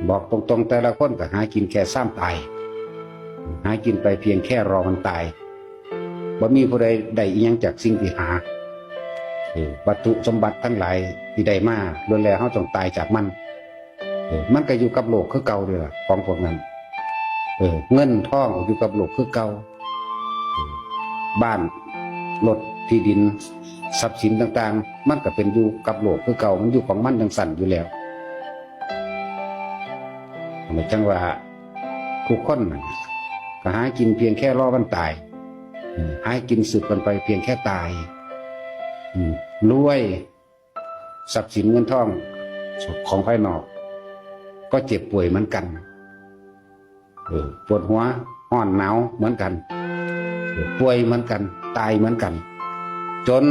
ບອກຕົງໆ ແຕ່ລະຄົນກໍຫາກິນແຄ່ຊາມຕາຍ ຫາກິນໄປພຽງແຄ່ລໍມັນຕາຍ ບໍ່ມີຜູ້ໃດໄດ້ອີ່ຫຍັງຈາກສິ່ງທີ່ຫາ ເອີ ວັດຖຸສົມບັດທັງຫຼາຍທີ່ໄດ້ມາ ລ້ວນແລ້ວເຮົາຕ້ອງຕາຍຈາກມັນ ເອີ ມັນກໍຢູ່ກັບໂລກຄືເກົ່າເດ້ລະ ຂອງພວກນັ້ນ ເອີ ເງິນທອງກໍຢູ່ກັບໂລກຄືເກົ່າ ເອີ ບ້ານ ລົດ ທີ່ດິນ ຊັບສິນຕ່າງໆ ມັນກໍເປັນຢູ່ກັບໂລກຄືເກົ່າ ມັນຢູ່ຂອງມັນຈັ່ງຊັ້ນຢູ່ແລ້ວ ຈັ່ງວ່າ ທຸກຄົນນັ້ນກໍຫາກິນພຽງແຄ່ລໍວັນຕາຍ ເອີ ຫາກິນສືບກັນໄປພຽງແຄ່ຕາຍ ເອີ ລວຍ ຊັບສິນເງິນທອງຂອງພາຍນອກ ກໍເຈັບປ່ວຍເໝືອນກັນ ເອີ ປວດຫົວ ຮ້ອນໜາວເໝືອນກັນ ເອີ ປ່ວຍເໝືອນກັນ ຕາຍເໝືອນກັນ ຈົນ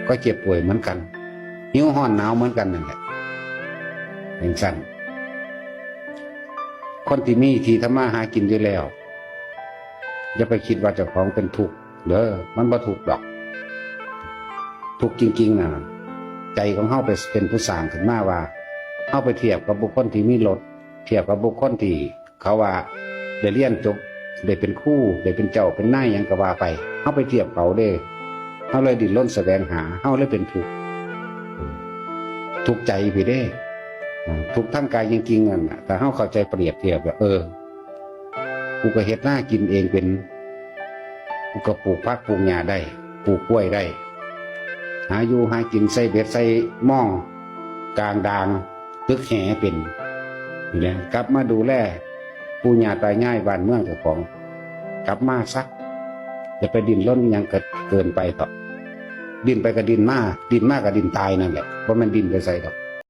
ກໍເຈັບປ່ວຍເໝືອນກັນ ຫິວຮ້ອນໜາວເໝືອນກັນນັ້ນແຫຼະ ຈັ່ງຊັ້ນ ຄົນທີ່ມີທີ່ທຳມາຫາກິນຢູ່ແລ້ວ ຢ່າໄປຄິດວ່າເຈົ້າຂອງເປັນທຸກເດີ ມັນບໍ່ທຸກດອກ ທຸກຈິງໆນະ ໃຈຂອງເຮົາໄປເປັນຜູ້ສ້າງຂຶ້ນມາວ່າ ເຮົາໄປທຽບກັບບຸກຄົນທີ່ມີລົດ ທຽບກັບບຸກຄົນທີ່ເຂົາວ່າໄດ້ຮຽນຈົບ ໄດ້ເປັນຄູ ໄດ້ເປັນເຈົ້າເປັນນາຍຫຍັງກໍວ່າໄປ ເຮົາໄປທຽບເຂົາເດ້ ເຮົາເລີຍດີ້ນລົນສະແຫວງຫາ ເຮົາເລີຍເປັນທຸກ ທຸກໃຈພີ້ເດ້ ທຸກທາງກາຍຈິງໆນັ້ນນະ ຖ້າເຮົາເຂົ້າໃຈປຽບທຽບວ່າ ເອີ ກູກໍເຮັດນາກິນເອງເປັນ ກູກໍປູກຜັກປູກຫຍ້າໄດ້ ປູກກ້ວຍໄດ້ ຫາຢູ່ຫາກິນ ໃສ່ເບັດໃສ່ມອງ ກາງດາງ ຕຶກແຫເປັນ ນີ້ແຫຼະ ກັບມາດູແລປູ່ຍ່າຕາຍາຍບ້ານເມືອງເຈົ້າຂອງ ກັບມາຊະ ຢ່າໄປດີ້ນລົນຫຍັງເກີນໄປເຖາະ ດີ້ນໄປກໍດີ້ນມາ ດີ້ນມາກໍດີ້ນຕາຍນັ້ນແຫຼະ ບໍ່ແມ່ນດີ້ນໄປໃສດອກ